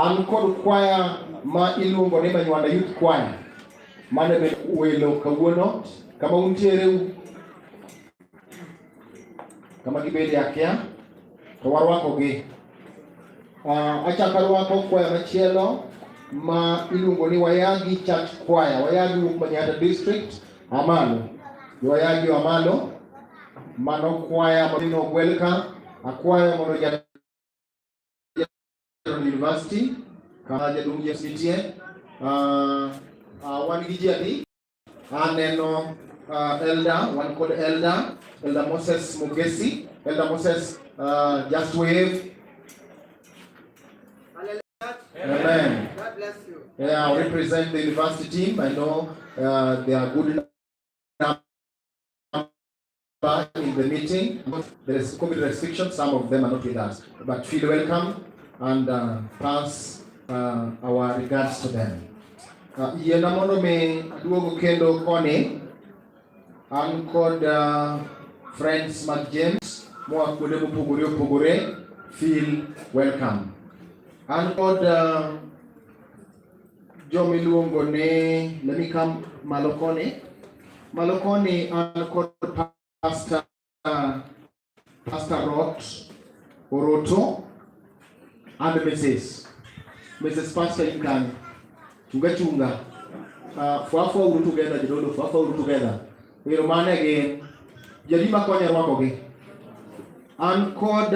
An kod kwaya ma iluongo ni Manywanda Youth Choir. Mane be welo kawuono kama untiere kama gibede akia to warwakogi. Achako arwako kwaya machielo ma iluongo ni Wayagi Church Choir. Wayagi wuok Manyatta District, Amalo. Wayagi Amalo. Mano kwaya ma ogwel ka. Akwayo mondo ja University kama jaduong' James nitie. Wan gi ji adi? Aneno elder, wan kod elder, Elder Moses Mugesi. Elder Moses, just wave. Amen. God bless you. Yeah, I represent the university team. I know they are good number in the meeting. There is COVID restrictions. Some of them are not with us, but feel welcome and pass our regards to them. Yiena mondo mi aduogo kendo koni. An kod friends mag James moa kuonde mopogore opogore. Feel welcome. An kod jomiluongo ni, let me come malo koni. Malo koni an kod Pastor Rot Oroto and Mrs. Pastor, you can chunga chunga. Fwafwa uru together, jodolo, fwafwa uru together. Ero mane gin. Jadi makonya rwakogi. An kod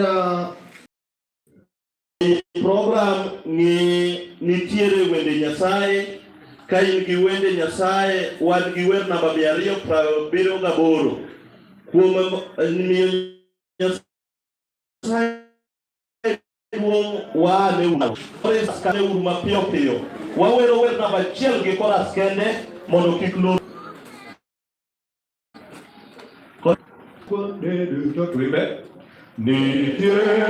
Program ni nitiere wende Nyasaye. Ka in gi wende Nyasaye, wan gi wer namba 278 kuom miyo Nyasaye duong'. Waane uru mapiyo piyo, wawero wer namba 1 gi chorus kende mondo kik lor. Kuonde duto twimbe nitie.